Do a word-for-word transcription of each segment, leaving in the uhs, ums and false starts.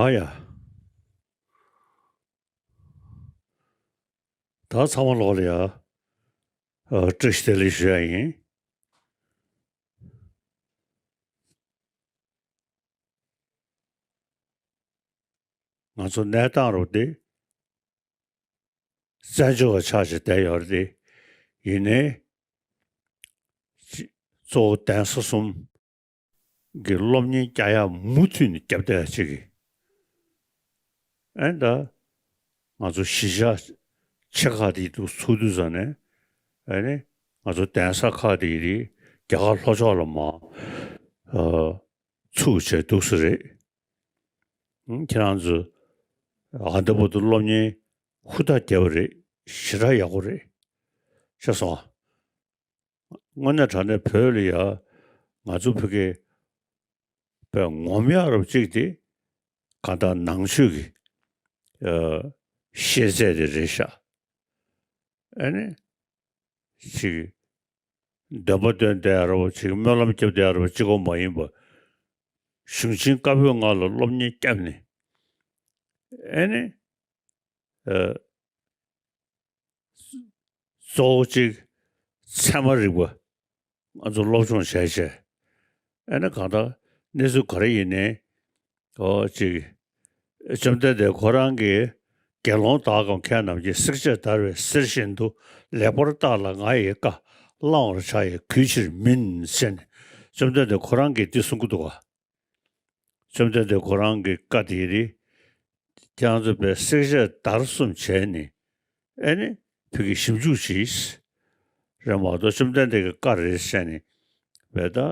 ཨ་ཡ། ད་ཚང་མ་ལོག་ལ་ཡ། ཨ། བཀྲ་ཤིས་བདེ་ལེགས་ཞུ་ཡ་ཡིན། ང་ཚོ་གནས་སྟངས་རུ་དེ་བཙན་བྱོལ་བ་ཆགས་བྱས་བསྡད་ཡོད་རེད་དེ། ཡིན་ནའི། ཅི། གཙོ་བོ་གདན་ས་གསུམ་གྱི་སློབ་གཉེར་རྒྱག་ཡ་མུ་མཐུད་ནས་རྒྱབ་བསྡད་ཡ་ཅིག་གི། ཨེ་ད། ང་ཚོ་གཞིས་ཆགས་ཆེ་ཁག་དེ་འདུག་ཚུགས་དུས་ཙ་ནས། ཨེ་ནི། ང་ཚོ་གདན་ས་ཁག་དེ་རེད། རྒྱ་གར་ལྷོ་ཕྱོགས་ལ་མར། ཨ། ཚུགས་བྱས་འདུག་སེ་རེད། ཨང་། ཁྱེད་རང་ཚོ་ཨ་འདི་བར་དུ་སློབ་གཉེར་ཧུར་ཐག་བརྒྱབ་པ་རེད། ཞེ་དྲག་ཡག་པོ་རེད། ཤེས་སོང་ཨ། དངོས་གནས་དྲང་གནས་བོད་ལ་ཡ། ང་ཚོ་བོད་སྐད་པའི་ངོམ་ཡག་རབ་ཅིག་དེ་གང་ལྟར་ནང་ཆོས་ཀྱི། ཨ། ཤེས་ཚད་དེ་རེད་ཤག་ཨེ་ནི། ཅིག་འདོན་པ་འདོན་བསྡད་ཡ་རབ་པོ་ཅིག་སྨོན་ལམ་བརྒྱབ་བསྡད་ཡ་རབ་པོ་གཅིག་པོ་མ་ཡིན་པ། གཞུང་ཆེན་བཀའ་པོད་ལྔ་ལ་སློབ་གཉེར་བརྒྱབ་ནས། ཨེ་ནི། ཨ། གཙོ་བོ་གཅིག་ཚད་མ་རིག་པ་ང་ཚོ་སློབ་སྦྱོང་བྱས་བྱས། ཨེ་ན་གང་ལྟར་གནས་ཚུལ་ག་རེ་ཡིན་ནའི། ཨོ་གཅིག་བཅོམ་ལྡན་འདས་ཁོ་རང་གིས། དགེ་སློང་དག་གམ་མཁས་རྣམས་ཀྱིས། བསྲེགས་བཅད་བརྡར་བའི་གསེར་བཞིན་དུ། ལེགས་པར་བརྟགས་ལ་ང་ཡི་བཀའ། བླང་བར་བྱ་ཡི་གུས་ཕྱིར་མིན། ཟེར་ནས་བཅོམ་ལྡན་འདས་ཁོ་རང་གིས་འདི་གསུང་གི་འདུག་ག་བཅོམ་ལྡན་འདས་ཁོ་རང་གི་བཀའ་དེ་རེད། ཁྱེད་རང་ཚོ་བས་བསྲེགས་བཅད་བརྡར་གསུམ་བྱས་ནས། ཨེ་ནི། བོད་ཀྱི་ཞིབ་འཇུག་བྱས། རེད་མ་གཏོགས་བཅོམ་ལྡན་འདས་ཀྱི་བཀའ་རེད་བཤད་ནས། བས་ད།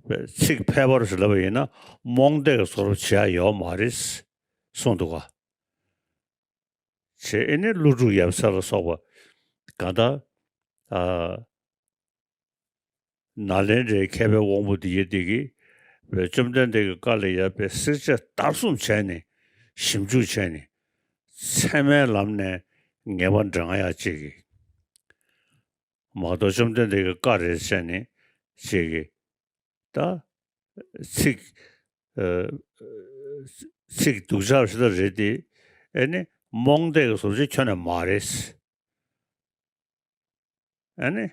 བས་ཚིག་ཕལ་པར་ཞིག་ལབ་པ་ཡིན་ན་རྨོངས་དད་ཀྱི་བཟོ་འདྲ་བྱེད་ཡ་ཡོད་མ་རེད། གསུངས་འདུག་ག་བྱས་ཨེ་ནི་ཀླུ་སྒྲུབ་ཡབ་སྲས་ལ་སོགས་པ་གང་ལྟར། ཨ། ནཱ་ལེནྡྲའི་མཁས་པའི་དབང་པོ་འདི་ཡི་འདི་གིས་བས་བཅོམ་ལྡན་འདས་ཀྱི་བཀའ་ལ་ཡ་བས་བསྲེགས་བཅད་བརྡར་གསུམ་བྱས་ནས་ཞིབ་འཇུག་བྱས་ནས་ཚད་མའི་ལམ་ནས་ངེས་པ་འདྲེན་ཡ་ཅིག་གི། མ་གཏོགས་བཅོམ་ལྡན་འདས་ཀྱི་བཀའ་རེད་བཤད་ནས་ཅིག་གི། ད། ཚིག་ཨ། ཚིག་སྡུག་ཅག་ཞིག་ད་རེད་དེ། ཨེ་ནི་རྨོངས་དད་ཀྱི་བཟོ་འདྲ་ཁྱོན་ནས་མ་རེད། ཨེ་ནི།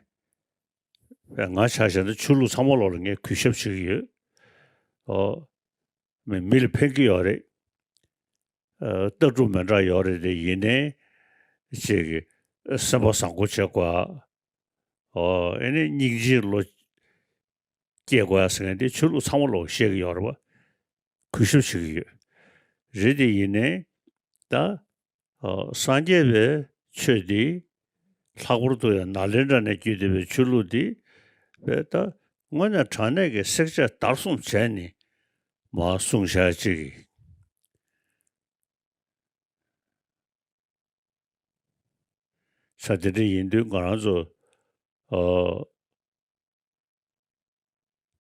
ང་ཆ་བཞག་ན་ཆོས་ལུགས་ཚང་མ་ལོག་ལ་ངས་གུས་ཞབས་བྱེད་ཀྱི་ཡོད། ཨོ། མི་མི་ལ་ཕན་གྱི་ཡོད་རེད། ཨ། ལྟ་གྲུབ་མི་འདྲ་ཡོད་རེད་དེ། ཡིན་ནའི་ཅིག་གི་སེམས་པ་བཟང་པོ་བྱེད་དགོས། ཨོ། ཨེ་ནི་སྙིང་རྗེའི་བློ་སྐྱེ་དགོས་ཟེར་མཁན་དེ་ཆོས་ལུགས་ཚང་མ་ལོག་བཤད་ཀྱི་ཡོད་རེད་པ། གུས་ཞབས་བྱེད་ཀྱི་ཡོད། རེད་དེ་ཡིན་ནའི་ད། ཨ། སངས་རྒྱས་པའི་ཆོས་འདི་ལྷག་པར་དུ་ཡང་ནཱ་ལེནྡྲ་ནས་བརྒྱུད་བསྡད་པའི་ཆོས་ལུགས་འདི་བས་ད་དངོས་གནས་དྲང་གནས་ཀྱི་བསྲེགས་བཅད་བརྡར་གསུམ་བྱས་ནས་མར་གསུངས་བཞག་ཅིག་གི། ས་དེ་འདྲ་ཡིན་དུས་ང་རང་ཚོ། ཨ།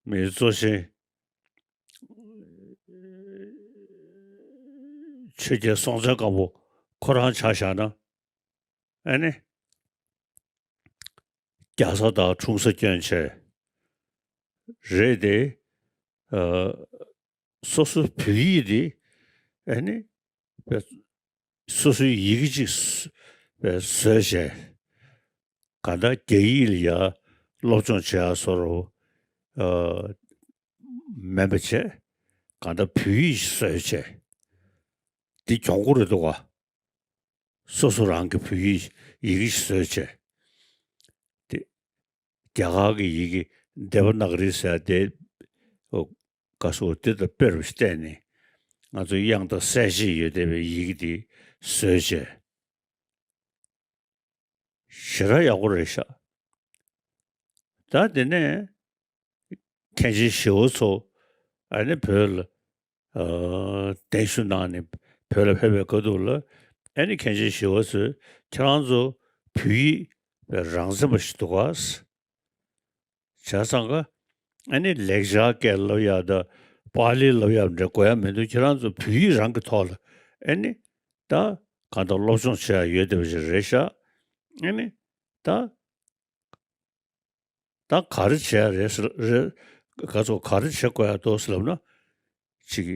མི་གཙོ་ཆེན་ཆོས་རྒྱལ་སྲོང་བཙན་སྒམ་པོ་ཁོ་རང་ཆ་བཞག་ན། ཨ་ནི། རྒྱ་བཟའ་དང་འཁྲུངས་ས་སྐྱོན་བྱས། རེད་དེ། ཨ། སོ་སོའི་བོད་ཡིག་དེ། ཨ་ནི། སོ་སོའི་ཡི་གེ་གཅིག་བཟོས་བྱས། གང་ལྟར་རྒྱ་ཡིག་ལ་ཡ་སློབ་སྦྱོང་བྱེད་ཡ་བཟོ་འདྲ། ཨ། མིན་པ་བྱས། གང་ལྟར་བོད་ཡིག་བཟོས་བྱས། འདི་གྱོང་པོ་རེད་འདུག་ག་སོ་སོ་རང་གི་བོད་ཡིག་ཡི་གེ་བཟོས་བྱས། དེ། རྒྱ་གར་གྱི་ཡི་གེ་དེ་བ་ན་ག་རི་ཟེར་ཡ་དེ། ཨོ། ག་སོ་དེ་དང་དཔེ་རུ་བལྟས་ནས་ང་ཚོ་དབྱངས་དང་གསལ་བྱེད་ཡོད་བསྡད་པའི་ཡི་གེ་དེ་བཟོས་བྱས། ཞེ་དྲག་ཡག་པོ་རེད་ཤག་ད་དེ་ནས་མཁན་ཆེན་ཞི་བ་འཚོ་ཨ་ནི་བོད་ལ། ཨ། གདན་ཞུ་གནང་ནས་བོད་ལ་ཕེབས་པའི་སྐབས་དུས་ལ། ཨ་ནི་མཁན་ཆེན་ཞི་བ་འཚོས་ཁྱེད་རང་ཚོ་བོད་ཡིག་རང་འཛིན་པ་ཞིག་འདུག་ག་བྱས་ཙང་ཀ། ཨ་ནི་ལེགས་སྦྱར་སྐད་ལབ་ཡག་དང་པཱ་ལི་ལབ་ཡག་འདྲ་དགོས་ཡ་མི་འདུག་ཁྱེད་རང་ཚོ་བོད་ཡིག་རང་གི་ཐོག་ལ་ཨ་ནི་ད་གང་ལྟར་སློབ་སྦྱོང་བྱེད་ཡ་ཡོད་བསྡད་པ་ཞིག་རེད་ཤག་ཨ་ནི་ད། ད་ག་རེ་བྱེད་ཡ་རེད་ཟེར། རེད། ག་ཚོད་ག་རེ་བྱེད་དགོས་ཡ་འདུག་ཟེར་ལབ་ན། ཅིག་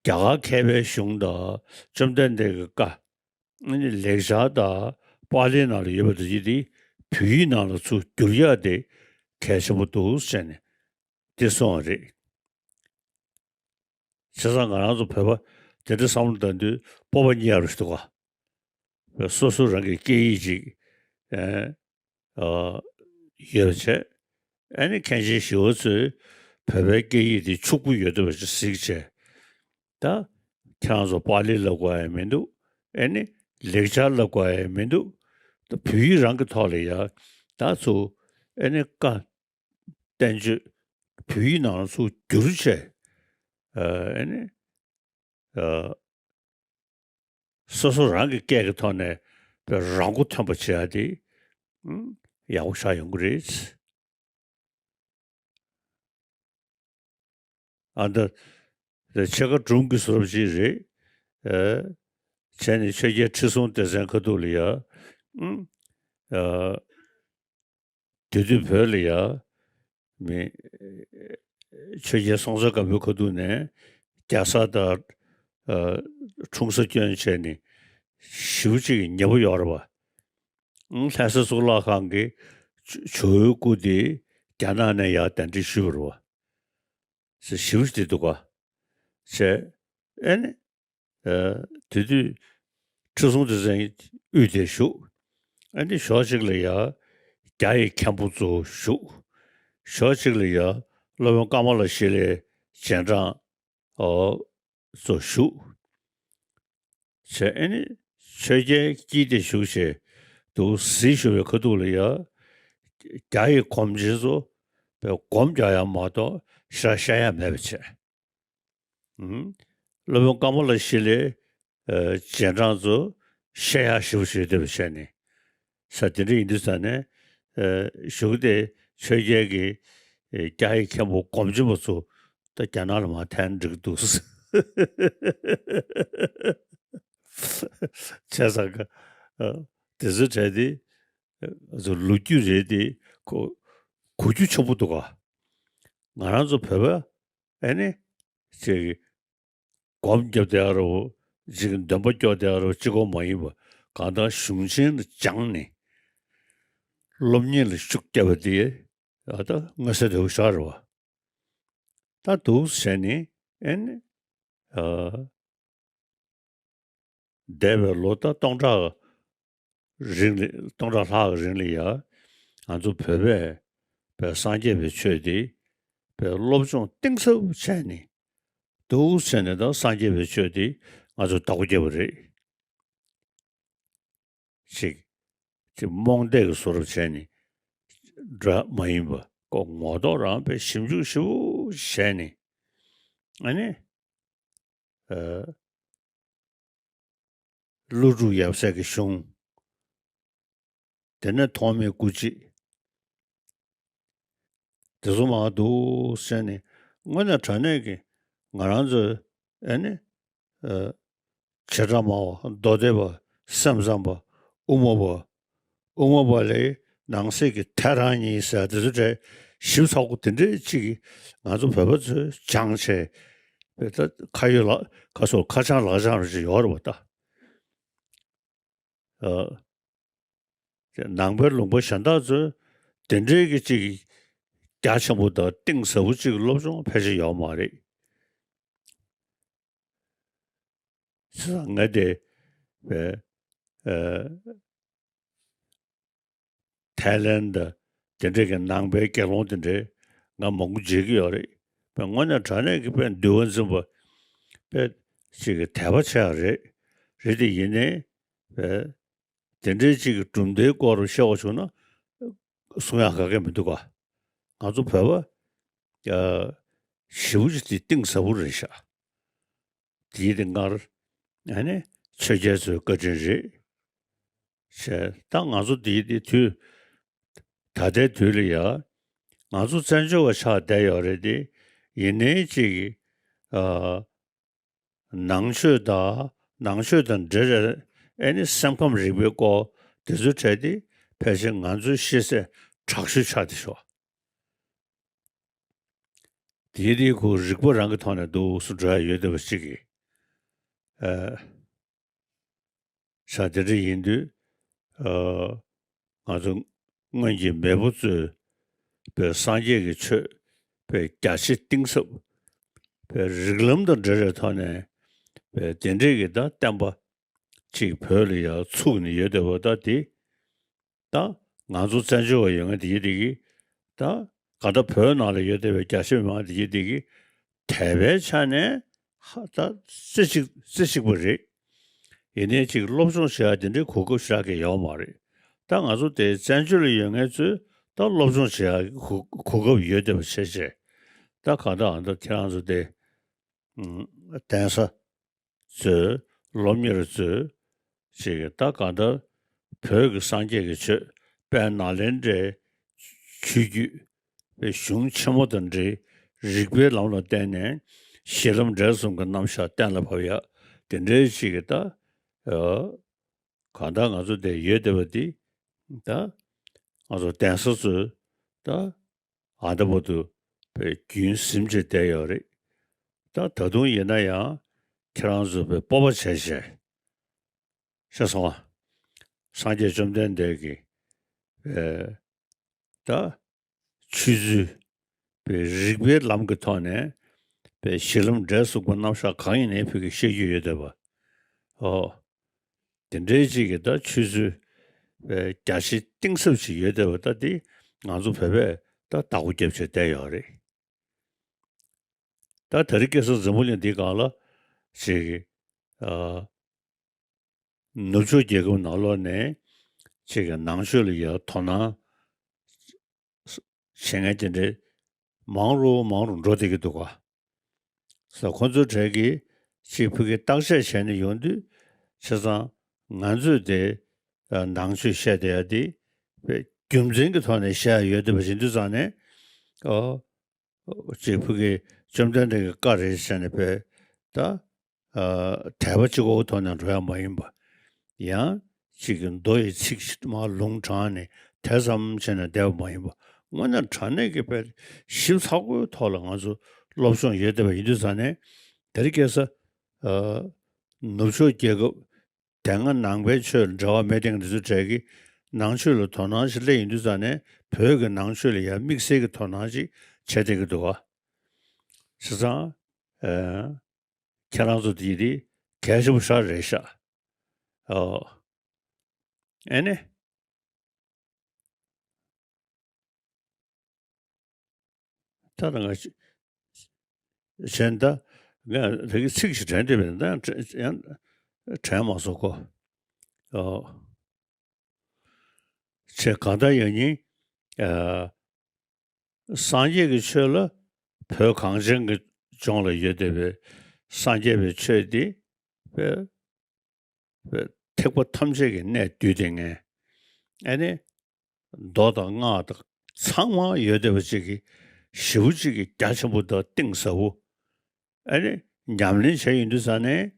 གི་ རྒྱ་གར་མཁས་པའི་གཞུང་དང་བཅོམ་ལྡན་འདས་ཀྱི་བཀའ། ཨ་ནི་ལེགས་སྦྱར་དང་པཱ་ལིའི་ནང་ལ་ཡོད་པ་དེ་ཅིག་དེ་བོད་ཡིག་ནང་ལ་ཚུར་བསྒྱུར་ཡག་དེ་གལ་ཆེན་པོ་འདུག་ཟེར་ནས་དེ་གསུངས་པ་རེད། བྱས་ཙང་ང་རང་ཚོ་བོད་པ་དེ་འདྲ་བསམ་བློ་བཏང་དུས་སྤོབས་པ་རྙེད་ཡག་རེད་འདུག་ག། སོ་སོ་རང་གི་སྐད་ཡིག་ཅིག་ཨེ་ཨ་ཡོད་བྱས། ཨ་ནི་མཁན་ཆེན་ཞི་བ་འཚོས་བོད་པའི་སྐད་ཡིག་དེ་ཕྱུག་པོ་ཡོད་བསྡད་པ་ཅིག་གཟིགས་བྱས། ད་ཁྱེད་རང་ཚོ་པཱ་ལི་ལབ་དགོས་ཡ་མི་འདུག། ཨ་ནི་ལེགས་སྦྱར་ལབ་དགོས་ཡ་མི་འདུག། ད་བོད་ཡིག་རང་གི་ཐོག་ལ་ཡ་ད་ཚུར་ཨ་ནི་བཀའ་བསྟན་བཅོས་བོད་ཡིག་ནང་ལ་ཚུར་བསྒྱུར་བྱས། ཨ་ནི་ཨ་སོ་སོ་རང་གི་སྐད་ཀྱི་ཐོག་ནས་དཔེ་རང་མགོ་ཐོན་པ་བྱེད་ཡ་དེ་ཨུམ་ཡག་པོ་ཆགས་ཡོང་གི་རེད། ཨ་ད་ཕྱེད་ཀ་སྒྲུང་གི་བཟོ་འདྲ་ཅིག་རེད། ཨ་བྱས་ནས་ཆོས་རྒྱལ་ཁྲི་སྲོང་ལྡེ་བཙན་ཁ་ཐུག་ལ་ཡ་ཨུམ་ཨ། དེ་དུས་བོད་ལ་ཡ། མི། ཆོས་རྒྱལ་སྲོང་བཙན་སྒམ་པོའི་ཁ་ཐུག་ནས་རྒྱ་བཟའ་དང་། ཨ། འཁྲུངས་ས་སྐྱོན་བྱས་ནས་ཞེ་པོ་ཅིག་ཉེ་པོ་ཡོད་རེད་པ། ཨང་། ལྷ་ས་གཙུག་ལག་ཁང་གི་ཇོ་ཇོ་བོའི་སྐུ་དེ་རྒྱ་ནག་ནས་ཡར་གདན་འདྲེན་ཞུས་པ་རེད་པ། ཞེ་ཞེ་པོ་ཅིག་འདུག་ག། བྱས། ཨེ་ནི། ཨ། དེ་དུས་ཁྲི་སྲོང་ལྡེ་བཙན་དབུས་དེར་བཞུགས། ཨ་ནི་ཕྱོགས་གཅིག་ལ་ཡ་རྒྱ་ཡི་མཁན་པོ་ཚོ་བཞུགས། ཕྱོགས་གཅིག་ལ་ཡ་སློབ་དཔོན་ཀ་མ་ལ་ཤཱི་ལའི་རྗེས་འབྲང་ཨོ་ཚོ་བཞུགས། བྱས། ཨ་ནི་ཆོས་རྒྱལ་དཀྱིལ་དེར་བཞུགས་བྱས་འདུག། གཟིགས་བཞུགས་པའི་ཁ་ཐུག་ལ་ཡ་རྒྱ་ཡི་སྒོམ་ཆེན་ཚོ་དཔེ་སྒོམ་རྒྱག་ཡ་མ་གཏོགས་ཞེ་དྲག་བཤད་ཡ་མེད་པ་བྱས། ཨུམ། སློབ་དཔོན་ཀ་མ་ལ་ཤཱི་ལའི་ཨ་རྗེས་འབྲང་ཚོ་བཤད་ཡག་ཞེ་པོ་ཅིག་ཡོད་བསྡད་པ་བྱས་ནས། ས་དེ་འདྲ་ཡིན་དུས་ཙ་ནས་ཨ་གཞུག་དེ་ཆོས་རྒྱལ་གྱི་ཨ་རྒྱ་ཡི་མཁན་པོ་སྒོམ་ཆེན་པོ་ཚོ་ད་རྒྱ་ནག་ལ་མར་འཐེན་འགྲིག་འདུག། བྱས་ཙང་ཀ་ཨ་དེ་ཚོའི་གྲས་དེ་ཨ་ལོ་རྒྱུས་རེད་དེ་གོ་གོ་རྒྱུ་ཆེན་པོ་འདུག་ག། ང་རང་ཚོ་བོད་པ་ཨ་ནི་ཅིག་སྒོམ་བརྒྱབ་བསྡད་ཡ་རོ། ཅིག་འདོན་པ་སྐྱོར་བསྡད་ཡ་རོ་གཅིག་པོ་མ་ཡིན་པ། གང་ལྟར་གཞུང་ཆེན་ལ་སྦྱངས་ནས་སློབ་གཉེར་ལ་ཤུགས་བརྒྱབ་པ་དེ་ཨ་ད་མངོན་གསལ་དོད་པོ་ཞིག་རེད་པ། ད་འདུག་བྱས་ནས་ཨེ་ནི་ཨ་འདས་པའི་ལོ་ད་སྟོང་ཕྲག་རིང་ལ། སྟོང་ཕྲག་ལྷག་གི་རིང་ལ་ཡ་ང་ཚོ་བོད་པས་པའི་སངས་རྒྱས་པའི་ཆོས་དེ་པའི་སློབ་སྦྱོང་གཏིང་ཟབ་བྱས་ནས་འདུག་བྱས་ནས་ད་སངས་རྒྱས་པའི་ཆོས་དེ་ང་ཚོ་བདག་པོ་བརྒྱབ་པ་རེད། ཅིག་ཅིག་རྨོངས་དད་ཀྱི་བཟོ་འདྲ་བྱས་ནས་འདྲ་མ་ཡིན་པ་ཀོ་ངོ་ཐོག་རང་པའི་ཞིབ་འཇུག་ཞིབ་པོ་བྱས་ནས་ཨ་ནི། ཨ། ཀླུ་སྒྲུབ་ཡབ་སྲས་ཀྱི་གཞུང་། དེ་ནས་ཐོགས་མེད་སྐུ་མཆེད། དེ་ཚོ་མང་འདུག་ཟེར་ནས་དངོས་གནས་དྲང་གནས་ཀྱི་ང་རང་ཚོའི་ཨ་ནི་ཨ་བྱེ་བྲག་སྨྲ་བ་མདོ་སྡེ་པ་སེམས་ཙམ་པ་དབུ་མ་པ། དབུ་མ་པ་ལས་ནང་གསེས་ཀྱི་ཐལ་རང་གཉིས་ཟེར་དེ་ཚོ་གྲས་ཞིབ་ཚགས་པོ་དེ་འདྲས་ཅིག་ང་ཚོ་བོད་པ་ཚོས་སྦྱངས་བྱས་པའི་ད་ཁ་ཡོད་ལག་ཁ་སོགས་ཁ་བྱང་ལག་བྱང་རུ་ཅིག་ཡོད་རེད་པ་ད། ཨ། ནང་པའི་ལུང་པ་གཞན་དག་ཚོས་དེ་འདྲའི་གི་ཅིག་རྒྱ་ཆེན་པོ་དང་གཏིང་ཟབ་པོ་ཅིག་སློབ་སྦྱོང་ཕལ་ཆེར་ཡོད་མ་རེད། བྱས་ཙང་ང་དེ་བས་ཨ་ཐའི་ལེན་དང་དེ་འདྲའི་གི་ནང་པའི་དགེ་སློང་དེ་འདྲའི་ང་མང་པོ་མཇལ་གྱི་ཡོད་རེད། བས་དངོས་གནས་དྲང་གནས་ཀྱི་བས་འདུལ་བ་འཛིན་པ་བས་ཅིག་གི་དད་པ་ཆེ་བ་རེད། རེད་དེ་ཡིན་ནའི་བས་དེ་འདྲའི་ཅིག་གི་གྲུབ་མཐའི་སྐོར་བཤད་པ་བྱུང་ན་གསུང་ཡག་ག་གེ་མི་འདུག་ག། ང་ཚོ་བོད་པ་ཨ་ཞེ་པོ་ཅིག་དེ་གཏིང་ཟབ་པོ་རེད་ཤག། དེའི་དེ་སྔར་ཨ་ནི་ཆོས་རྒྱལ་ཚོའི་བཀའ་དྲིན་རེད། བྱས་ད་ང་ཚོ་དེའི་དེ་དུས་ད་ལྟའི་དུས་ལ་ཡ་ང་ཚོ་བཙན་བྱོལ་བ་ཆགས་བསྡད་ཡོད་རེད་དེ། ཡིན་ནའི་ཅིག་ཨ་ནང་ཆོས་དང་ནང་ཆོས་དང་འབྲེལ་བའི་ཨ་ནི་སེམས་ཁམས་རིག་པའི་སྐོར་དེ་ཚོའི་གྲས་དེ་ཕལ་ཆེར་ང་ཚོའི་ཤེས་ཚད་དྲག་ཤོས་ཆགས་བསྡད་ཤག། དེའི་དེའི་ཁོ་རིག་པ་རང་གི་ཐོག་ནས་འདུག་སེ་འགྲོ་ཡ་ཡོད་བསྡད་པ་ཅིག་གིས། ཨ་ས་དེ་འདྲ་ཡིན་དུས། ཨ་ང་ཚོ་སྔོན་གྱི་མེས་པོ་ཚོས་པའི་སངས་རྒྱས་ཀྱི་ཆོས་པའི་རྒྱ་ཆེ་གཏིང་ཟབ་པའི་རིགས་ལམ་དང་འབྲེལ་བའི་ཐོག་ནས་པའི་དེ་འདྲས་ཀྱི་ད་བསྟན་པ་ཅིག་བོད་ལ་ཡང་ཚུགས་ནས་ཡོད་བསྡད་པ་ད་དེ། ད་ང་ཚོ་བཙན་བྱོལ་བ་ཡོད་མཁན་དེ་གི་དེ་གི་ད་ག་ད་བོད་ནང་ལ་ཡོད་བསྡད་པའི་རྒྱ་ཆེ་མི་མང་དེ་གི་དེ་གི་དད་པའི་ཆ་ནས་ཧ་ད་རྩེ་གཅིག་རྩེ་གཅིག་པ་རེད། ཡིན་ནའི་ཅིག་སློབ་སྦྱོང་བྱེད་ཡག་དེ་འདྲའི་གོ་སྐབས་ཞེ་དྲག་གི་ཡོད་མ་རེད། ད་ང་ཚོ་དེ་བཙན་བྱོལ་ལ་ཡོད་མཁན་ཚོས་ད་སློབ་སྦྱོང་བྱེད་ཡག་གི་གོ་གོ་སྐབས་ཡོད་བསྡད་པ་བྱས་བྱས། ད་ག་ད་ཨ་ད་ཁྱེད་རང་ཚོ་དེ་ཨུམ་གདན་ས་ཚོས་སློབ་གཉེར་ཚོས་ཅིག་ད་གང་ལྟར་བོད་ཀྱི་སངས་རྒྱས་ཀྱི་ཆོས་དཔལ་ནཱ་ལེནྡྲའི་ཆོས་བརྒྱུད་པའི་གཞུང་ཆེན་མོ་དང་འབྲེལ་རིགས་པའི་ལམ་ལ་བརྟེན་ནས་གཞི་ལམ་འབྲས་གསུམ་གྱི་རྣམ་གཞག་གཏན་ལ་ཕབ་ཡག་དེ་འདྲའི་ཅིག་གི་ད་གང་ལྟར་ང་ཚོ་དེ་ཡོད་བསྡད་པ་འདི་ད་ང་ཚོ་གདན་ས་ཚོས་ད་ཨ་ད་བར་དུ་པའི་རྒྱུན་ཟིན་བྱས་བསྡད་ཡོད་རེད། ད་ད་དུང་ཡིན་ན་ཡང་ཁྱེད་རང་ཚོ་པའི་སྤོབས་པ་བྱས་བྱས་ཤེས་སོང་ང་། སངས་རྒྱས་བཅོམ་ལྡན་འདས་ཀྱི་པའི་ད་ཆོས་ཚུལ་པའི་རིགས་པའི་ལམ་གྱི་ཐོག་ནས་པའི་གཞི་ལམ་འབྲས་གསུམ་གྱི་རྣམ་གཞག་གང་ཡིན་ནའི་བོད་ཀྱི་བཤད་རྒྱུ་ཡོད་བསྡད་པ། ཨོ། དེ་འདྲའི་ཅིག་གི་ད་ཆོས་ཚུལ་རྒྱ་ཆེ་གཏིང་ཟབ་ཅིག་ཡོད་བསྡད་པ་ད་འདི་ང་ཚོ་བོད་པས་ད་བདག་པོ་རྒྱབ་བྱས་བསྡད་ཡོད་རེད། ད་དེ་རིང་ཁ་སང་འཛམ་བུ་གླིང་འདིའི་སྒང་ལ་ཅིག་གི་ཨ་ནུབ་ཕྱོགས་རྒྱལ་ཁབ་ནང་ལོགས་ནས་ཅིག་གི་ནང་ཆོས་ལ་ཡང་དོ་སྣང་བྱེད་མཁན་དེ་འདྲའི་མང་རུ་མང་རུ་འགྲོ་བསྡད་ཀྱི་འདུག་ག་ས་ཁོ་ཚོའི་གྲས་ཀྱིས་ཅིག་བོད་ཀྱི་བརྟག་དཔྱད་བྱས་ནས་ཡོང་དུས་བྱས་ཙང་ང་ཚོས་དེ་ནང་ཆོས་བཤད་བསྡད་ཡ་དེ་རྒྱུ་མཚན་གྱི་ཐོག་ནས་བཤད་ཡ་ཡོད་བསྡད་པ་ཡིན་དུས་ཙང་ནས་ཨོ། ཅིག་བོད་ཀྱི་བཅོམ་ལྡན་འདས་ཀྱི་བཀའ་རེད་ཟེར་ནས་བས་ད་དད་པ་གཅིག་པོའི་ཐོག་ནས་འགྲོ་ཡ་མ་ཡིན་པ། ཡང་ཅིག་གི་མདོ་ཡི་ཚིག་མར་ལུང་དྲངས་ནས་དེ་ཙམ་བྱས་ནས་བསྡད་པ་མ་ཡིན་པ། དངོས་གནས་དྲང་གནས་ཀྱི་བས་ཞིབ་ཚགས་པོའི་ཐོག་ལ་ང་ཚོ་སློབ་སྦྱོང་ཡོད་བསྡད་པ་ཡིན་དུས་ཙང་ནས་དེ་རིང་ཁ་སང་ནུབ་ཕྱོགས་རྒྱལ་ཁབ་དེ་སྔ་ནང་པའི་ཆོས་ལ་འབྲེལ་བ་མེད་མཁན་འདི་ཚོའི་གྲས་ཀྱིས་ནང་ཆོས་ལ་དོ་སྣང་ཞིག་སླེབས་ཡོང་དུས་ཙང་ནས་བོད་ཀྱི་ནང་ཆོས་ལ་ཡང་དམིགས་བསལ་གྱི་དོ་སྣང་ཞིག་བྱས་བསྡད་ཀྱི་འདུག་ག་བྱས་ཙང་ཨ་ཁྱེད་རང་ཚོ་དེ་དེ་གལ་ཆེན་པོ་ཞེ་དྲག་རེད་ཤག་ཨོ། ཨེ་ནི། ད་ང་གཞན་ད་ང་ད་གི་ཚིག་ཞིག་དྲན་བསྡད་པས་ད་ཡང་དྲན་མ་སོང་གོ་ཨོ། ཆེ་གང་ལྟར་ཡང་ཉིན་ཨ། སངས་རྒྱས་ཀྱི་ཆོས་ལ་བོད་གངས་ཅན་གྱི་ལྗོངས་ལ་ཡོད་བསྡད་པའི་སངས་རྒྱས་པའི་ཆོས་འདི་པའི་པའི་ཐེག་པ་ཐམས་ཅད་ཀྱི་གནད་བསྡུས་ཏེ་ངས་ཨ་ནི་མདོ་དང་སྔགས་དང་ཚང་མ་ཡོད་བསྡད་པ་ཅིག་གི་ཞེ་པོ་ཅིག་གི་རྒྱ་ཆེན་པོ་དང་གཏིང་ཟབ་པོ་ཨ་ནི་ཉམས་ལེན་བྱས་ཡོང་དུས་ཙང་ནས།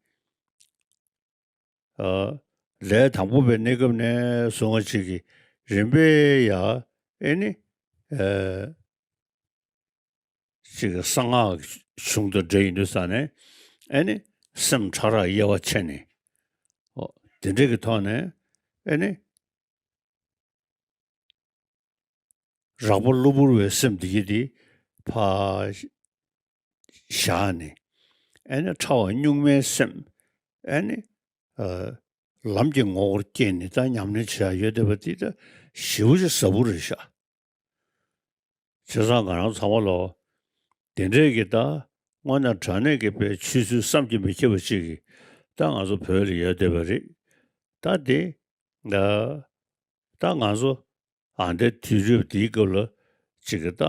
ཨ། ལས་དང་པོ་པའི་གནས་སྐབས་ནས་བཟུང་བ་ཅིག་གིས་རིམ་པས་ཡ་ཨེ་ནི་ཨ། ཅིག་གསང་སྔགས་གཞུང་དང་འབྲེལ་ཡོང་དུས་ཙང་ནས་ཨེ་ནི་སེམས་ཕྲ་རགས་དབྱེ་བ་ཕྱེ་ནས་ཨོ་དེ་འདྲ་གི་ཐོག་ནས་ཨེ་ནི། རགས་པ་གློ་བུར་བའི་སེམས་འདི་གི་འདི་ཕར་བཞག་ནས་ཨེ་ནི་ཕྲ་བ་གཉུག་མའི་སེམས་ཨེ་ནི་ཨ་ལམ་གྱི་ངོ་བོར་སྐྱེས་ནས་ད་ཉམས་ལེན་བྱེད་ཡ་ཡོད་བསྡད་པ་འདི་ད་ཞེ་པོ་ཅིག་ཟབ་པོ་རེད་ཤག་བྱས་ཙང་ང་རང་ཚང་མ་ལོ། དེ་འདྲས་ཀྱི་ད་དངོས་གནས་དྲང་གནས་ཀྱི་པའི་ཆོས་ཚུལ་བསམ་གྱིས་མི་ཁྱབ་པ་ཅིག་གིས་ད་ང་ཚོ་བོད་ལ་ཡོད་བསྡད་པ་རེད། ད་དེ་ད་ད་ང་ཚོ་ཨ་འདའི་དུས་རབས་འདིའི་སྐབས་ལ་ཅིག་གི་ད་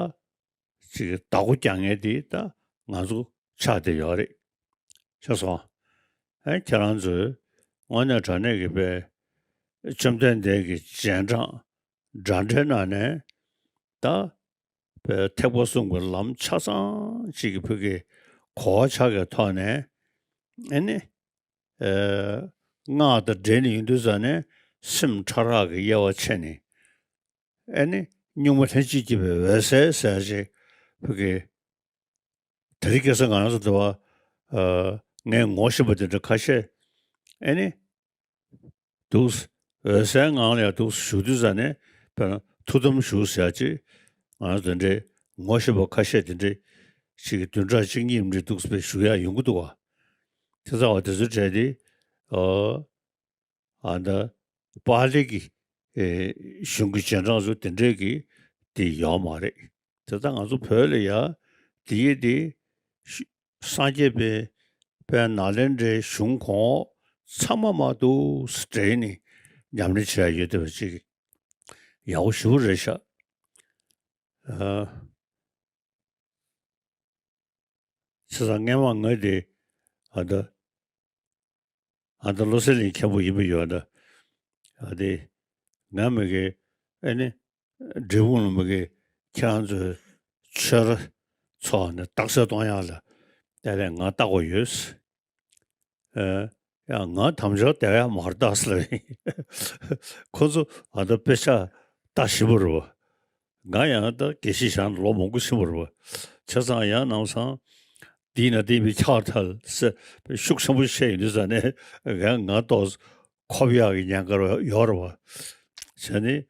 ཅིག་གི་བདག་པོ་རྒྱག་མཁན་དེ་ད་ང་ཚོ་ཆགས་བསྡད་ཡོད་རེད། ཤེས་སོང་། ཨེ་ཁྱེད་རང་ཚོས་དངོས་གནས་དྲང་གནས་ཀྱི་པའི་བཅོམ་ལྡན་འདས་ཀྱི་རྗེས་འབྲང་འདྲ་འདྲའི་ནང་ནས་ད་པའི་ཐེག་པ་གསུམ་གྱི་ལམ་ཆ་ཚང་གཅིག་གི་བོད་ཀྱི་གོ་བ་ཆགས་ཀྱི་ཐོག་ནས་ཨེ་ནི་ཨེ་སྔགས་དང་འབྲེལ་ནས་ཡོང་དུས་ཙང་ནས་སེམས་ཕྲ་རགས་ཀྱི་དབྱེ་བ་ཕྱེ་ནས་ཨེ་ནི་གཉུག་མ་ལྷན་ཅིག་སྐྱེས་པའི་འོད་གསལ་ཟེར་ཅིག་བོད་ཀྱི་དེ་རིང་ཁ་སང་ང་རང་ཚོ་འདི་བ་ཨ་ ངས་ངོ་ཤེས་པ་དེ་འདྲ་ཁ་ཤས་ཨེ་ནི་འདུག་འོད་གསལ་ངང་ལ་ཡང་འདུག་ཞུ་དུས་ཙ་ནས་དཔེར་ན་ཐུགས་དམ་བཞུགས་ཟེར་ཡ་ཅིག་ང་དེ་འདྲའི་ངོ་ཤེས་པ་ཁ་ཤས་དེ་འདྲའི་ཞིག་གི་བདུན་ཕྲག་གཅིག་གཉིས་འདྲའི་འདུག་པའི་ཞུ་ཡ་ཡོང་གི་འདུག་བ། དེ་ཚ་བ་དེ་ཚོའི་གྲས་དེ་ཨ་ཨ་ད་པཱ་ལི་གི་ཨེ་གཞུང་གི་རྗེས་འབྲང་ཚོ་དེ་འདྲའི་གི་དེ་ཡོད་མ་རེད། དེ་ལྟར་ང་ཚོ་བོད་ལ་ཡ་དེ་ཡི་དེ་ཤུ་སངས་རྒྱས་པའི་པའི་ནཱ་ལེནྡྲའི་གཞུང་གོང་འོག་ཚང་མ་མ་གཏོགས་འདྲེས་ནས་ཉམས་ལེན་བྱས་ཡོད་བསྡད་པ་ཅིག་ཡག་པོ་ཞེ་པོ་རེད་ཤག་ཨ། བྱས་ཙང་སྔན་མ་ང་དེ་ཨ་ད་ཨ་ད་བློ་གསལ་གླིང་མཁན་པོ་ཡིན་པ་ཡོད་ད། ཨ་དེ་ང་མི་གི་ཨ་ནི་འབྲས་སྤུངས་ལ་མི་གི་ཁྱེད་རང་ཚོའི་ཆོས་ར་ཚོགས་ནས་རྟགས་གསལ་གཏོང་ཡག་ལ་དེ་ལས་ང་ལྟ་དགོས་ཡོད། ཨ་ཡང་ང་དམ་ཆོས་དེ་ཡང་མར་ལྟ་ཟེར་ལ་ཁོ་ཚོ་ཨ་ད་དཔེ་ཆ་ལྟ་ཞིབ་པོ་རེད་བ། ང་ཡང་ད་དགེ་བཤེས་བཞག་ན་ལོ་མང་པོ་ཕྱིན་པ་རེད་བ། བྱས་ཙང་ཡང་ནམ་སང་འདི་ན་འདི་མི་ཆགས་ཐལ་ཟེར་ཤུགས་ཆེན་པོ་བཤད་ཡོང་དུས་ཙ་ནས་ང་ང་ཏོག་ཁོབ་ཡག་གི་ཉེན་ཁ་ཡོད་རེད་བ། བྱས་ནས་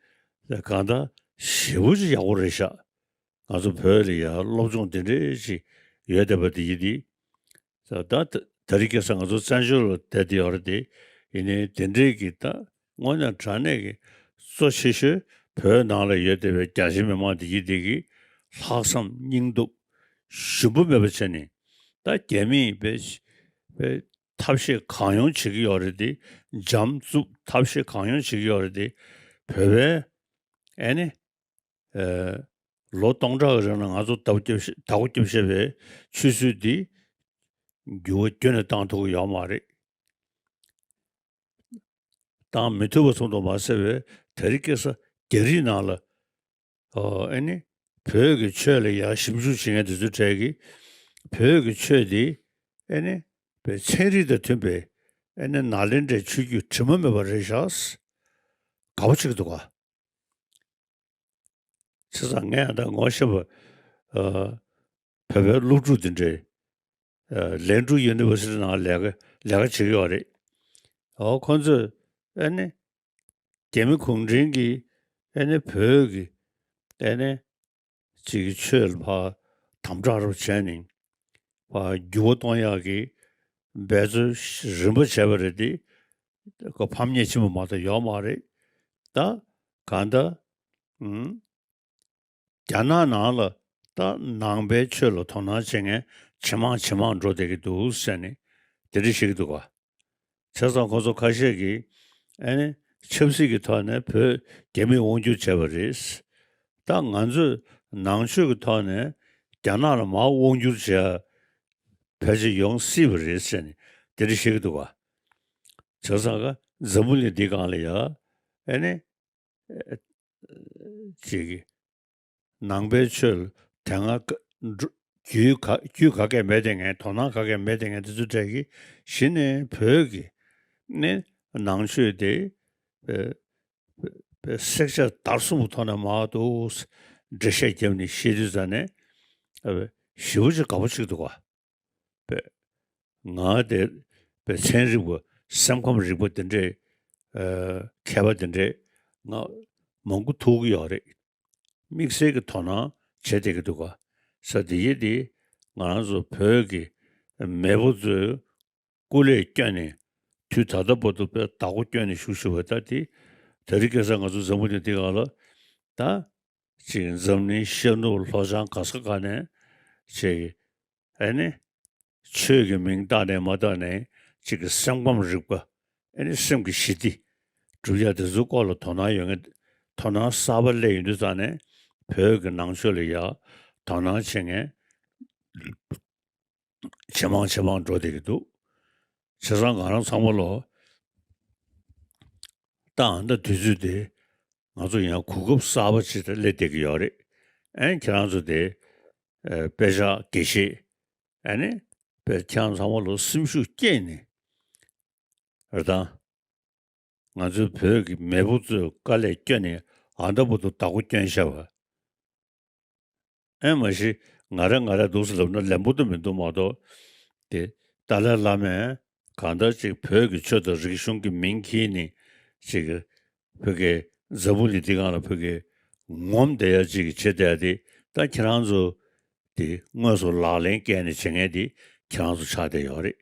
གང་ལྟར་ཞེ་པོ་ཅིག་ཡག་པོ་རེད་ཤག་ང་ཚོ་བོད་ལ་ཡང་སློབ་སྦྱོང་འདི་འདྲས་ཅིག་ཡོད་བསྡད་པ་འདི་ཡིན་ཏེ། ད་ད་ད་རེས་ཁ་སང་ང་ཚོ་བཙན་བྱོལ་ལ་བསྡད་དེ་ཡོད་རེད་དེ། ཡིན་ནའི་དེ་འདྲས་ཀྱི་ད་དངོས་གནས་དྲང་གནས་ཀྱི་གཙོ་ཆེ་ཤོས་བོད་ནང་ལ་ཡོད་བསྡད་པའི་རྒྱ་ཆེ་མི་མང་འདི་གི་འདི་གི་ལྷག་བསམ་སྙིང་སྟོབས་ཞུམ་པ་མེད་པ་བྱས་ནས། ད་རྒྱ་མིས་པའི་པའི་ཐབས་ཤེས་གང་ཡོང་བྱེད་ཀྱི་ཡོད་རེད་དེ། འཇམ་རྩུབ་ཐབས་ཤེས་གང་ཡོང་བྱེད་ཀྱི་ཡོད་རེད་དེ། བོད་པའི་ཨེ་ནི། ཨེ། ལོ་སྟོང་ཕྲག་གི་རིང་ལ་ང་ཚོ་བདག་པོ་རྒྱབ་བཞག་བདག་པོ་རྒྱབ་བཞག་པའི་ཆོས་སྲོལ་འདི་འགྱུར་བ་ཁྱོན་ནས་བཏང་ཐུབ་ཀྱི་ཡོད་མ་རེད། བཏང་མི་ཐུབ་པ་ཙམ་དུ་མ་ཟད་པའི་ད་རེས་ཁ་སང་རྒྱ་རིགས་ནང་ལ་ཨོ་ཨེ་ནི་བོད་ཀྱི་ཆོས་ལ་ཡང་ཞིབ་འཇུག་བྱེད་མཁན་དེ་ཚོའི་གྲས་ཀྱིས་བོད་ཀྱི་ཆོས་འདི་ཨེ་ནི་པའི་ཚན་རིག་དང་མཐུན་པའི་ཨེ་ནི་ནཱ་ལེནྡྲའི་ཆོས་བརྒྱུད་དྲི་མ་མེད་པ་རེད་ཤག་དགའ་པོ་བྱེད་ཀྱི་འདུག་ག་བྱས་ཙང་ངས་ད་ངོ་ཤེས་པ་ཨ་བོད་པའི་སློབ་ཕྲུག་འདི་འདྲའི་ཨ་ལན་ཀྲུའུ་ཡུ་ནི་ཝར་སི་ཊི་ནང་ལས་ཀ་ལས་ཀ་བྱེད་ཀྱི་ཡོད་རེད། ཨོ་ཁོང་ཚོས་ཨ་ནི་རྒྱ་མི་གུང་ཁྲན་གྱིས་ཨ་ནི་བོད་ཀྱི་ཨ་ནི་ཅིག་གི་ཆོས་ལ་ཕར་དམ་དྲག་རུ་བྱས་ནས་ཕར་འགྱུར་བ་གཏོང་ཡག་གི་འབད་རྩོལ་རིམ་པ་བྱས་པ་རེད་དེ། ཁོ་ཕམ་ཉེས་ཆེན་པོ་མ་གཏོགས་ཡོད་མ་རེད། ད་གང་ལྟར་ཨུམ། རྒྱ་ནག་ནང་ལ་ད་ནང་པའི་ཆོས་ལ་དོ་སྣང་བྱེད་མཁན་ཇེ་མང་ཇེ་མང་འགྲོ་བསྡད་ཀྱི་འདུག་ཟེར་ནས་དེ་འདྲ་བཤད་ཀྱི་འདུག་ག་བྱས་ཙང་ཁོ་ཚོ་ཁ་ཤས་ཀྱིས་ཨ་ནི་ཆབ་སྲིད་ཀྱི་ཐོག་ནས་བོད་རྒྱ་མིས་དབང་སྒྱུར་བྱས་པ་རེད། ད་ང་ཚོས་ནང་ཆོས་ཀྱི་ཐོག་ནས་རྒྱ་ནག་ལ་མར་དབང་སྒྱུར་བྱས་ཕལ་ཆེར་ཡོང་སྲིད་པ་རེད་ཟེར་ནས་དེ་འདྲ་བཤད་ཀྱི་འདུག་ག་བྱས་ཙང་ཀ་འཛམ་བུ་གླིང་འདི་སྒང་ལ་ཡ་ཨ་ནི་ཅིག་གི་ནང་པའི་ཆོས་ལ་དེ་སྔ་ཀ་འགྲོ་རྒྱུས་ག་རྒྱུས་ག་གེ་མེད་དེ་ངས་དོ་སྣང་ག་གེ་མེད་དེ་ངས་དེ་ཚོ་གྲས་ཀྱི་གཞི་ནས་བོད་ཀྱི་ནི་ནང་ཆོས་དེ་པའི་པའི་བསྲེག་བཅད་བརྡར་གསུམ་གྱི་ཐོག་ནས་མར་དུ་འགྲེལ་བཤད་བརྒྱབ་ནས་བཤད་དུས་ཙ་ནས་ཞེ་པོ་ཅིག་དགའ་པོ་ཅིག་འདུག་ག་པས། ང་དེ་པས་ཚན་རིག་པ་སེམས་ཁམས་རིག་པ་དེ་འདྲའི་ཨ་མཁས་པ་དེ་འདྲའི་ང་མང་པོ་ཐུག་གི་ཡོད་རེད། དམིགས་བསལ་གྱི་དོ་སྣང་བྱེད་བསྡད་ཀྱི་འདུག་ག་ས་དེ་ཡི་དེ་ང་རང་ཚོ་བོད་ཀྱི་མེས་པོ་ཚོའི་སྐུ་ལས་བསྐྱོན་ནས་དུས་ད་ལྟ་བར་དུ་པས་བདག་པོ་བསྐྱོན་ནས་བཞུགས་བཞུགས་པ་ད་དེ་ད་རེས་ཁ་སང་ང་ཚོ་འཛམ་བུ་གླིང་འདི་སྒང་ལ་ད་ཅིག་འཛམ་གླིང་ཤར་ནུབ་ལྷོ་བྱང་ག་ས་ག་ནས་ཅིག་ཨེ་ནི། ཆོས་ཀྱི་མིང་བཏགས་ནས་མ་བཏགས་ནས་གཅིག་གི་སེམས་ཁམས་རིག་པ། ཨེ་ནི་སེམས་ཀྱི་ཞི་བདེ། སྒྲུབ་ཡ་དེ་ཚོའི་སྐོར་ལ་དོ་སྣང་ཡོད་མཁན། དོ་སྣང་གསར་པ་སླེབས་ཡོང་དུས་ཙང་ནས་བོད་ཀྱི་ནང་ཆོས་ལ་ཡ་དོ་སྣང་བྱེད་མཁན་ཇེ་མང་ཇེ་མང་འགྲོ་བསྡད་ཀྱི་འདུག་བྱས་ཙང་ང་རང་ཚང་མ་ལོ། ད་ཨ་ད་དུས་ཚོད་དེ་ང་ཚོ་ཡང་གོ་སྐབས་གསར་པ་ཅིག་སླེབས་བསྡད་ཀྱི་ཡོད་རེད། ཨེ་ཁྱེད་རང་ཚོ་དེ་ཨེ་དཔེ་ཆ་དགེ་བཤེས་ཨ་ནི་དཔེ་ཁྱེད་རང་ཚང་མ་ལོ་སེམས་ཤུགས་བསྐྱེད་ནས་རེད་ད། ང་ཚོའི་བོད་ཀྱི་མེས་པོ་ཚོས་དཀའ་ལས་བསྐྱོན་ནས་ཨ་ད་བར་དུ་བདག་པོ་བསྐྱོན་བཞག་པ། ཨེ་མ་གཞི་ང་རེ་ང་རེ་འདུག་སེ་ལབ་ན་ལན་པོ་དུ་མི་འདུག་མ་གཏོགས། དེ་ ཏཱ་ལའི་བླ་མས་གང་ལྟར་ཅིག་བོད་ཀྱི་ཆོས་དང་རིག་གཞུང་གི་མིང་འཁྱེར་ནས་ཅིག་བོད་ཀྱི་འཛམ་བུ་གླིང་འདི་སྒང་ལ་བོད་ཀྱི་ངོམ་བསྡད་ཡ་ཅིག་བྱེད་བསྡད་དེ། ད་ཁྱེད་རང་ཚོ་དེ་དངོས་སུ་ལག་ལེན་བཀལ་ནས་བྱེད་མཁན་དེ་ཁྱེད་རང་ཚོ་ཆགས་བསྡད་ཡོད་རེད།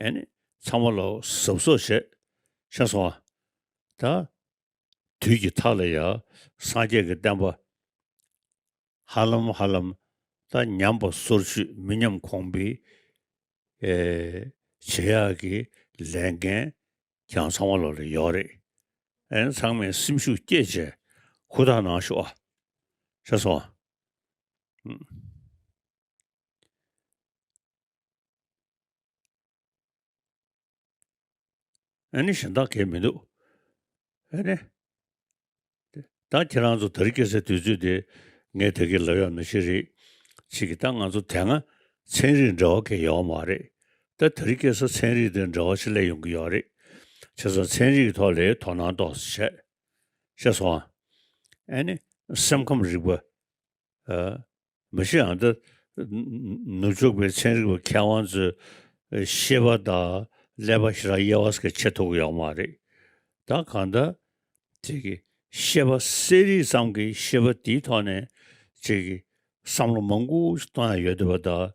ཨེ་ནི་ཚང་མ་ལོ་གཟབ་གཟབ་བྱས། ཤེས་སོང་ཨ། ད་དུས་ཀྱི་མཐའ་ལ་ཡ་སངས་རྒྱས་ཀྱི་བསྟན་པ་ཧ་ལམ་ཧ་ལམ་ད་ཉམས་པ་སོར་ཆུད་མི་ཉམས་གོང་འཕེལ་ཨེ་བྱེད་ཡག་གི་ལས་འགན་ཀྱང་ཚང་མ་ལོ་ལ་ཡོད་རེད། ཨེ་ཚང་མས་སེམས་ཤུགས་བསྐྱེད་བྱས་ཧུར་ཐག་གནང་ཤོག་ཨ། ཤེས་སོང་ཨ། ཨ་ནི་གཞན་དག་གས་མི་འདུག་ཨ་ནི། ད་ཁྱེད་རང་ཚོ་དེ་རིང་ཁ་སང་དུས་ཚོད་དེ་ངས་ད་གིན་ལབ་ཡག་མི་ཤེས་རེད། ཅིག་གི་ད་ང་ཚོ་དེ་སྔ་ཚན་རིག་འབྲེལ་བ་གས་ཡོད་མ་རེད། ད་དེ་རིང་ཁ་སང་ཚན་རིག་དང་འབྲེལ་བ་ཞིག་སླེབས་ཡོང་གི་ཡོད་རེད། བྱས་ཙང་ཚན་རིག་གི་ཐོག་ལ་དོ་སྣང་ཏོག་ཙམ་བྱས། ཤེས་སོང་ཨ། ཨ་ནི་སེམས་ཁམས་རིག་པ། ཨ། མ་གཞི་ཡང་ད་ནུབ་ཕྱོགས་པའི་ཚན་རིག་པ་མཁས་དབང་ཚོས་ཤེས་པ་དང་ཀླད་པ་ཞེ་དྲག་དབྱེ་བ་ཟེར་མཁན་ཕྱེ་ཐུབ་ཀྱི་ཡོད་མ་རེད། ད་གང་ལྟར་ཅིག་གི་ཤེས་པ་གསལ་རིག་ཙམ་གྱི་ཤེས་པ་དེའི་ཐོག་ནས་ཅིག་གི་བསམ་བློ་མང་པོ་ཞིག་གཏོང་ཡ་ཡོད་བསྡད་པ་དང་།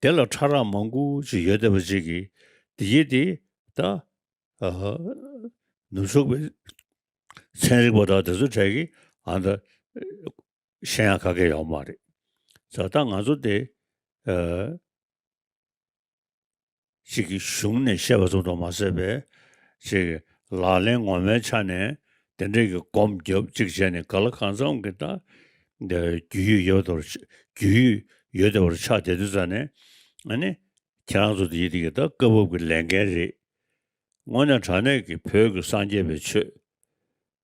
དེ་ལ་ཕྲ་རགས་མང་པོ་ཞིག་ཡོད་བསྡད་པ་ཅིག་གི་དེ་ཡིན་དེ་ད། ཨ། ནུབ་ཕྱོགས་པའི་ཚན་རིག་པ་དང་དེ་ཚོ་གྲས་ཀྱིས་ཨ་ད་ཤེས་ཡག་ག་གེ་ཡོད་མ་རེད། ད་ལྟ་ང་ཚོ་དེ་ཨ་ཅིག་གི་གཞུང་ནས་བཤད་པ་ཙམ་དུ་མ་ཟད་པའི་ཅིག་གི་ལག་ལེན་ངོ་མའི་ཆ་ནས་དེ་འདྲའི་གི་སྒོམ་རྒྱབ་ཅིག་བྱས་ནས་ག་ལ་གང་འཚམ་གི་ད་རྒྱུས་ཡོད་དོར་རྒྱུས་ཡོད་དོར་ཆགས་བསྡད་དུས་ཙ་ནས། ཨ་ནི་ཁྱེད་རང་ཚོ་དེ་ཡི་དེ་གི་ད་སྐབས་བབ་ཀྱི་ལས་འགན་རེད། དངོས་གནས་དྲང་གནས་ཀྱི་བོད་ཀྱི་སངས་རྒྱས་པའི་ཆོས།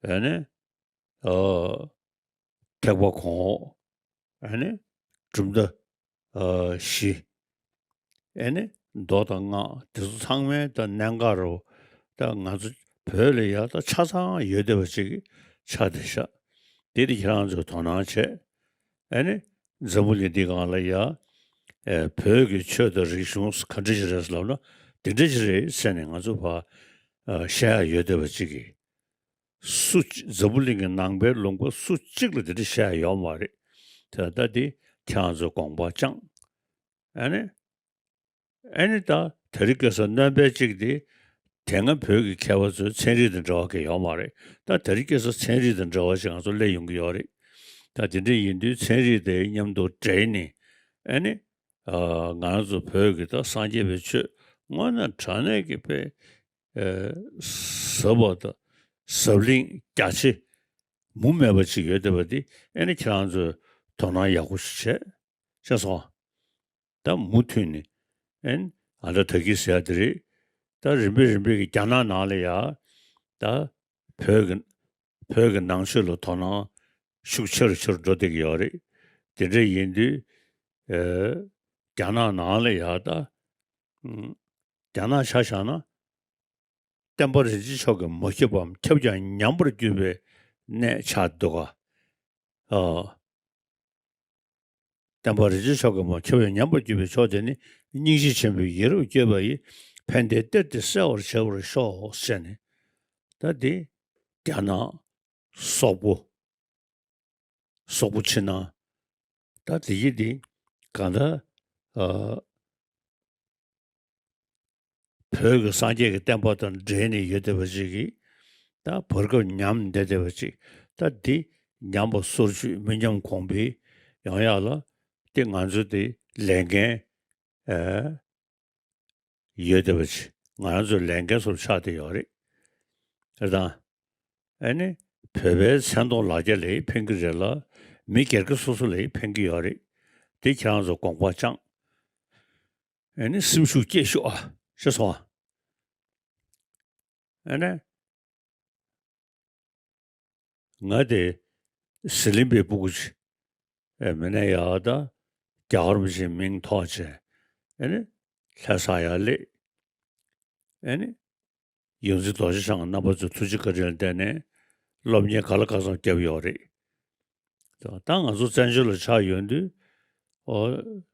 ཨ་ནི། ཨ། ཐེག་པ་གོང་འོག་ཨ་ནི། གྲུབ་མཐའ། ཨ། བཞི། ཨ་ནི། མདོ་དང་སྔགས་དེ་ཚོ་ཚང་མའི་ད་གནད་འགག་རུ་ད་ང་ཚོ་བོད་ལ་ཡ་ད་ཆ་ཚང་ཡོད་བསྡད་པ་ཅིག་ཆགས་བསྡད་ཤག་དེ་དེ་ཁྱེད་རང་ཚོས་དོ་སྣང་བྱས། ཨ་ནི། འཛམ་བུ་གླིང་འདི་སྒང་ལ་ཡ། ཨེ། བོད་ཀྱི་ཆོས་དང་རིག་གཞུང་ག་འདྲ་ཞིག་རེད་ལབ་ན། འདི་འདྲ་ཞིག་རེད་ཟེར་ནས་ང་ཚོ་ཕར་ཨ་བཤད་ཡ་ཡོད་བསྡད་པ་ཅིག་གིས། སུ་གཅིག་འཛམ་བུ་གླིང་གི་ནང་པའི་ལུང་པ་སུ་གཅིག་ལ་འདི་འདྲ་བཤད་ཡ་ཡོད་མ་རེད། ད་ལྟ་འདི་ཁྱེད་རང་ཚོས་དགོངས་པ་བཅངས། ཨ་ནི། ཨ་ནི་ད་དེ་རིང་ཁ་སང་སྣོན་པ་གཅིག་དེ། དེ་སྔ་བོད་ཀྱི་མཁས་པ་ཚོས་ཚན་རིག་དང་འབྲེལ་བ་གང་ཡོད་མ་རེད། ད་དེ་རིང་ཁ་སང་ཚན་རིག་དང་འབྲེལ་བ་ཞིག་ང་ཚོ་སླེབས་ཡོང་གི་ཡོད་རེད། ད་དེ་འདྲ་ཡིན་དུས་ཚན་རིག་དེ་མཉམ་དུ་འབྲེལ་ནས། ཨ་ནི། ཨ། ང་རང་ཚོ་བོད་ཀྱི་ད་སངས་རྒྱས་པའི་ཆོས་དངོས་གནས་དྲང་གནས་ཀྱི་དཔེ། ཨ། ཟབ་པ་དང་ཟབ་བརླིང་རྒྱ་ཆེ་མུ་མེད་པ་ཅིག་ཡོད་བསྡད་པ་འདི། ཨ་ནི་ཁྱེད་རང་ཚོས་དོ་སྣང་ཡག་པོ་ཞིག་བྱས། ཤེས་སོང་། ད་མུ་མཐུད་ནས་ཨན་ཨ་ད་ད་གི་ཟེར་ཡ་དེ་རེད། ད་རིམ་པས་རིམ་པས་ཀྱི་རྒྱ་ནག་ནང་ལ་ཡ་ད་བོད་ཀྱི་བོད་ཀྱི་ནང་ཆོས་ལ་དོ་སྣང་ཤུགས་ཆེ་རུ་ཆེ་རུ་འགྲོ་བསྡད་ཀྱི་ཡོད་རེད། དེ་འདྲ་ཡིན་དུས་ཨེ་རྒྱ་ནག་ནང་ལ་ཡ་ད་ཨུམ་རྒྱ་ནག་ཆ་བཞག་ན་བསྟན་པ་རིན་ཆེན་མཆོག་གིས་མ་ཁྱབ་པའམ་ཁྱབ་ཀྱང་ཉམས་པར་གྱུར་པའི་གནས་ཆགས་འདུག་ག་ཨ། བསྟན་པ་རིན་ཆེན་མཆོག་གི་མ་ཁྱབ་པའི་ཉམས་པར་གྱུར་པའི་ཕྱོགས་དེ་ནི། སྙིང་རྗེ་ཆེན་པོས་ཡིད་རབ་བསྐྱོད་པ་ཡིས། ཕན་བདེའི་གཏེར་དེ་གསལ་བར་བྱེད་པར་ཤོག་ཟེར་ནས། ད་འདི་རྒྱ་ནག་སོག་པོ། སོག་པོ་ཕྱི་ནང་། ད་འདི་ཡི་འདི་གང་ལྟར་ཨ། བོད་ཀྱི་སངས་རྒྱས་ཀྱི་བསྟན་པ་དང་འབྲེལ་ནས་ཡོད་བསྡད་པ་ཅིག་གིས། ད་བར་སྐབས་ཉམས་བསྡད་བསྡད་པ་ཅིག་ད་འདི་ཉམས་པ་སོར་ཆུད་མི་ཉམས་གོང་འཕེལ་ཡོང་ཡག་ལ། དེ་ང་ཚོ་དེ་ལས་འགན་ཨེ་ཡོད་བསྡད་པ་ཅིག་ང་རང་ཚོའི་ལས་འགན་སོར་ཆགས་བསྡད་ཡོད་རེད། རེད་དང་། ཨ་ནི་བོད་པའི་མཚན་མཐོང་ལ་རྒྱ་ལ་ཕན་གྱི་རེད་ལ། མི་སྒེར་གྱི་སོ་སོ་ལ་ཕན་གྱི་ཡོད་རེད། དེ་ཁྱེད་རང་ཚོ་དགོངས་པ་བཅངས། ཨ་ནི་སེམས་ཤུགས་བསྐྱེད་ཤོག་ཨ། ཤེས་སོང་ཨ། ཨ་ནི། ང་དེ་ཟི་ལིང་པའི་སྤུ་གུ་ཅིག་ཨེ་མི་ནས་ཡག་ད་རྒྱ་གར་མི་ཞིག་མིང་ཐོགས་བྱས། ཨ་ནི་ལྷ་ས་ཡར་སླེབས། ཨ་ནི་ཡོངས་འཛིན་རྡོ་རྗེ་འཆང་རྣམ་པ་ཚོའི་ཐུགས་རྗེ་བཀའ་དྲིན་ལ་བརྟེན་ནས་སློབ་གཉེར་ག་ལ་ག་ཚོད་བརྒྱབ་ཡོད་རེད། ད་ང་ཚོ་བཙན་བྱོལ་ལ་ཆགས་ཡོང་དུས་ཨོ།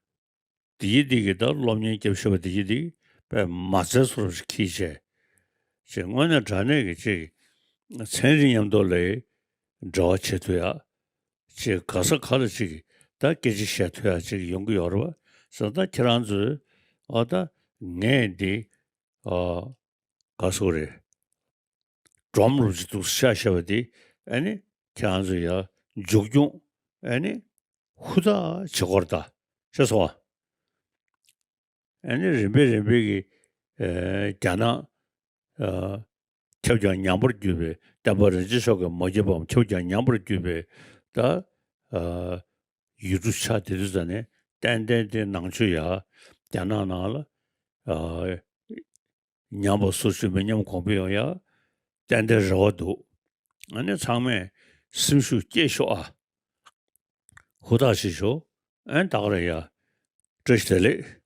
དེ་ཡི་དེ་གི་ད་སློབ་གཉེར་རྒྱབ་ཤོར་བ་དེ་ཡི་དེ་གི་ པས་མ་རྩའི་བཟོ་འདྲ་ཞིག་འཁྱེར་བྱས། ཅིག་དངོས་གནས་དྲང་གནས་ཀྱི་ཅིག་ཚན་རིག་མཉམ་དུ་ལ་འབྲེལ་བ་བྱེད་ཐུབ་ཡ། ཅིག་ག་ས་ག་ལ་ཅིག་ད་སྐད་ཆ་བཤད་ཐུབ་ཡ་ཅིག་ཡོང་གི་ཡོད་རེད་བ། ཟེར་ད་ཁྱེད་རང་ཚོས་ཨ་ད་ངས་འདི་ཨ་ག་ཟེར་དགོས་རེད། སྒྲོམ་རུབ་ཅིག་འདུག་ཤ་ཤ་བ་དེ་ཨ་ནི་ཁྱེད་རང་ཚོ་ཡ་མཇུག་སྐྱོང་ཨ་ནི་ཧུར་ཐག་བྱེད་དགོས་རེད་ད་ཤེས་སོང་ཨ། ཨ་ནི་རིམ་པས་རིམ་པས་ཀྱི་ཨ་རྒྱ་ནག་ཨ་ཁྱབ་ཀྱང་ཉམས་པར་གྱུར་པའི་བསྟན་པ་རིན་ཆེན་མཆོག་གི་མ་ཁྱབ་པའམ་ཁྱབ་ཀྱང་ཉམས་པར་གྱུར་པའི་ད་ཨ་ཡུལ་གྲུ་ཆགས་བསྡད་དུས་ཙ་ནས་ཏན་ཏན་དེ་ནང་ཆོས་ཡ་རྒྱ་ནག་ནང་ལ་ཨ་ཉམས་པ་སོར་ཆུད་མི་ཉམས་གོང་འཕེལ་ཡོང་ཡ་ཏན་ཏན་རེ་བ་འདུག་ཨ་ནི་ཚང་མས་སེམས་ཤུགས་སྐྱེད་ཤོག་ཨ། ཧུར་ཐག་བྱེད་ཤོག་ཨ་ནི་ད་ག་རང་ཡ། བཀྲ་ཤིས་བདེ་ལེགས།